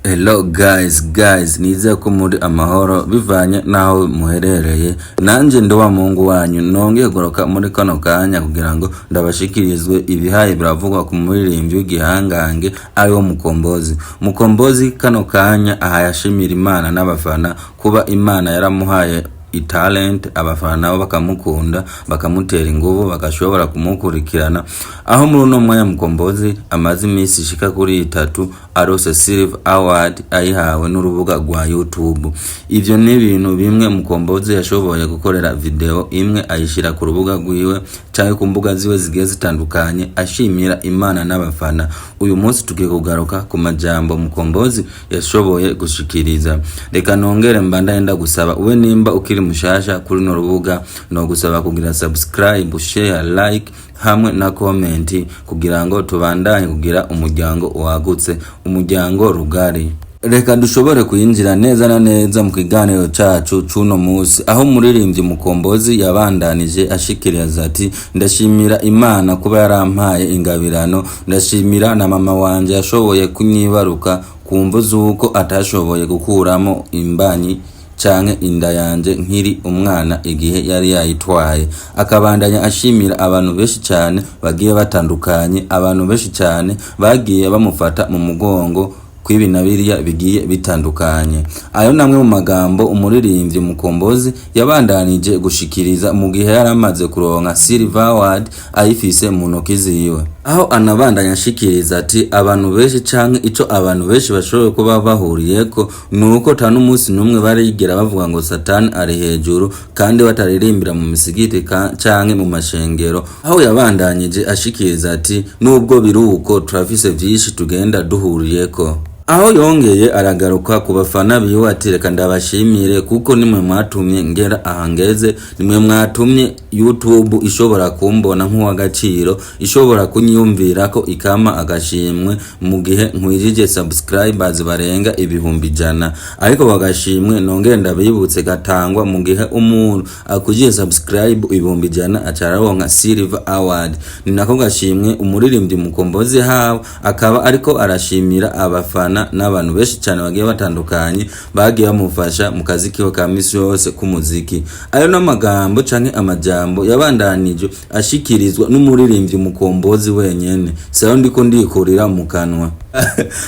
Hello guys, nizeye ko muri amahoro bivanye n'aho muherereye. Nanje ndi wa muhungu wanyu, nongeye kugaruka muri kano kanya kugira ngo ndabashikirizwe ibihaye biravugwa ku muririmbyi w'igihangange ariwo Mukombozi. Mukombozi kano kanya aha yashimira Imana n'abafana kuba Imana yaramuhaye italent, abafana nabo bakamukunda, bakamutera inguvu, bagashobora kumukurikirana. Aho muri uno mwanya Mukombozi amaze iminsi ishika kuri 3 arose Silver Award ayihawe n'urubuga rwa YouTube. Ivyo ni ibintu bimwe Mukombozi yashoboye gukorera video imwe, ayishira ku rubuga rwiwe canke ku mbuga ziwe zigiye zitandukanye, ashimira Imana n'abafana. Uyu munsi tugiye kugaruka ku majambo Mukombozi yashoboye gushikiriza. Reka nongere mbandanye ndagusaba, ube nimba ukiri mushasha kuri runo rubuga, no gusaba kugira subscribe, share, like hamwe na comment kugira ngo tubandanye kugira umuryango wagutse, umuryango rugari. Reka dushobore kuyinjira neza na neza mu kiganiro cacu c'uno musi, aho umuririmbyi Mukombozi yabandanije ashikiriza ati: "Ndashimira Imana kuba yarampaye ingabirano, ndashimira na mama wanje yashoboye kunyibaruka ku mvo z'uko atashoboye gukuramo imbanyi canke inda yanje nkiri umwana igihe yari yayitwaye." Akabandanya ashimira abantu benshi cane bagiye batandukanye, abantu benshi cane bagiye bamufata mu mugongo kw'ibi na biriya bigiye bitandukanye. Ayo namwe mu magambo umuririmbyi Mukombozi yabandanije gushikiriza mu gihe yari amaze kuronka Silver Award ayifise mu ntoki ziwe, aho anabandanya ashikiriza ati: "Abantu benshi canke ico abantu benshi bashoboye kuba bahuriyeko nuko ata n'umunsi n'umwe barigera bavuga ngo Satani ari hejuru kandi bataririmbira mu misigiti canke mu mashengero." Aho yabandanyije ashikiriza ati: "Nubwo biruko, turafise vyinshi tugenda duhuriyeko." Aho yongeye aragaruka ku bafana biwe ati: "Reka ndabashimire kuko nimwe mwatumye ngera aha ngeze, nimwe mwatumye YouTube ishobora kumbona nk'uw'agaciro, ishobora kunyiyumvirako ikampa agashimwe mu gihe nkwijije subscribers barenga 100,000." Ariko bagashimwe, nongere ndabibutse, gatangwa mu gihe umuntu akujije subscribe 100,000, aca aronka Silver Award. Ni nako gashimwe umuririmbyi Mukombozi hawe, akaba ariko arashimira abafana n'abantu benshi cyane bagiye batandukanye bagiye bamufasha mu kazi kiwe ka misi yose k'umuziki. Ayo n'amagambo canke amajambo yabandanije ashikirizwa n'umuririmbyi Mukombozi wenyene, sayo ndiko ndikurira mu kanwa.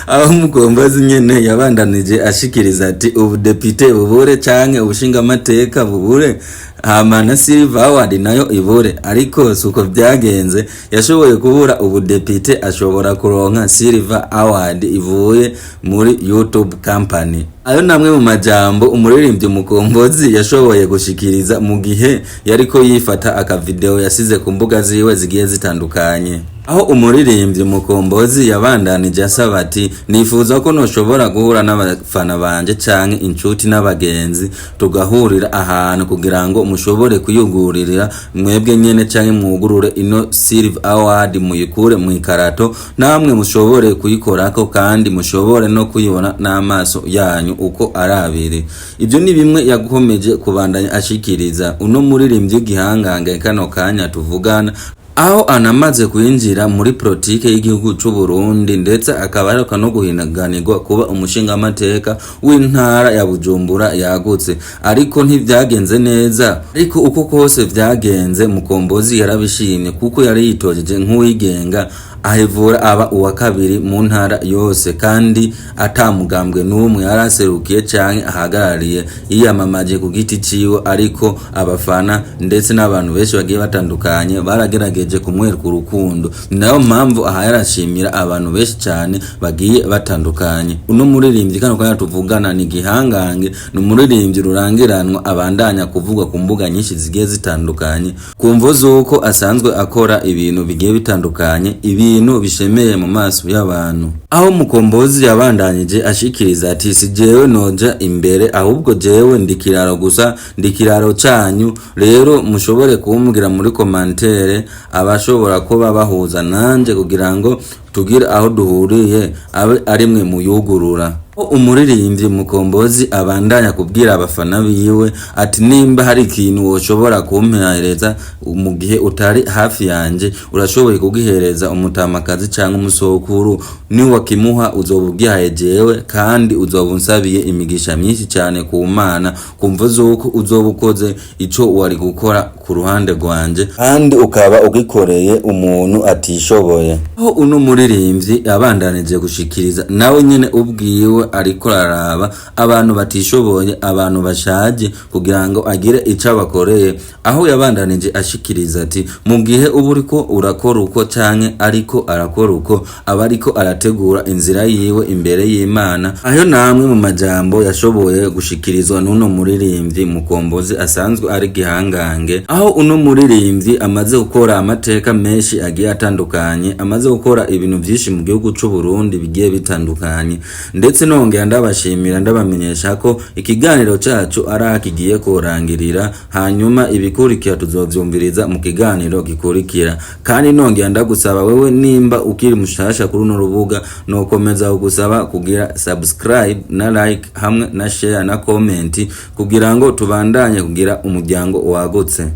Aho Mukombozi nyene yabandanije ashikiriza ati: "Ubudepite bubure canke ubushingamateka bubure, hama na Silver Award nayo ibure." Ariko suko vyagenze, yashoboye kubura ubudepite, ashobora kuronka Silver Award ivuye muri YouTube company. Ayo namwe mu majambo umuririmbyi Mukombozi yashoboye gushikiriza mu gihe yariko yifata akavideo yasize ku mbuga ziwe zigiye zitandukanye, aho umuririmbyi Mukombozi yabandanije asaba ati: "Nifuza ko noshobora guhura n'abafana banje canke inshuti n'abagenzi, tugahurira ahantu kugira ngo mushobore kuyugururira mwebwe nyene canke mwugurure ino Silver Award, muyikure mu ikarato, namwe mushobore kuyikorako kandi mushobore no kuyibona n'amaso yanyu uko ari abiri." Ibyo ni bimwe yakomeje kubandanya ashikiriza uno muririmbyi w'igihangange kano kanya tuvugana, aho anamaze kwinjira muri politike y'igihugu c'u Burundi, ndetse akaba aheruka no guhinaganirwa kuba umushingamateka w'intara ya Bujumbura yagutse, ariko ntivyagenze neza. Ariko uko kose vyagenze, Mukombozi yarabishimye kuko yari yitojeje nk'uwigenga, ahevura aba uwa kabiri mu ntara yose, kandi atamugambwe n'umwe yaraserukiye canke ahagarariye, yiyamamaje ku giti ciwe. Ariko abafana ndetse n'abantu benshi bagiye batandukanye baragerageje kumwereka urukundo. Ni nayo mpamvu aha yarashimira abantu benshi cyane bagiye batandukanye. Uno muririmbyi kano kanya tuvugana ni gihangange, ni umuririmbyi rurangiranwa, abandanya kuvugwa ku mbuga nyinshi zigiye zitandukanye ku mvo z'uko asanzwe akora ibintu bigiye bitandukanye, ibintu bishemeye mu maso y'abantu. Aho Mukombozi yabandanyije ashikiriza ati: "Si jewe noja imbere, ahubwo jewe ndi kiraro gusa, ndi kiraro canyu. Rero mushobore kumbwira muri commentaire abashobora kuba bahuza nanje kugira ngo tugire aho duhuriye, abe arimwe muyugurura." Umuririmbyi Mukombozi abandanya kubwira abafana biwe ati: "Nimba hari ikintu woshobora kumpereza mu gihe utari hafi yanje, urashoboye kugihereza umutamakazi canke umusokuru. Niwakimuha uzoba ugihaye jewe, kandi uzoba unsabiye imigisha myinshi cyane ku Mana, kumva zuko uzoba ukoze ico wari gukora ku ruhande rwanje, kandi ukaba ugikoreye umuntu atishoboye." Aho uno muririmbyi yabandanije gushikiriza, nawe nyene ubwiwe ariko araraba abantu batishoboye, abantu bashaje, kugira ngo agire ico abakoreye. Aho yabandanije ashikiriza ati: "Mu gihe uba uriko urakora uko canke ariko arakora uko, aba ariko arategura inzira yiwe imbere y'Imana." Ayo namwe mu majambo yashoboye gushikirizwa n'uno muririmbyi Mukombozi, asanzwe ari gihangange, aho uno muririmbyi amaze gukora amateka menshi agiye atandukanye, amaze gukora ibintu vyinshi mu gihugu c'u Burundi bigiye bitandukanye. Ndetse nongera ndabashimira, ndabamenyesha ko ikiganiro cacu ari aha kigiye kurangirira, hanyuma ibikurikira tuzovyumviriza mu kiganiro gikurikira. Kandi nongera ndagusaba wewe, nimba ukiri mushasha kuri runo rubuga, nokomeza kugusaba kugira subscribe na like hamwe na share na comment, kugira ngo tubandanye kugira umuryango wagutse.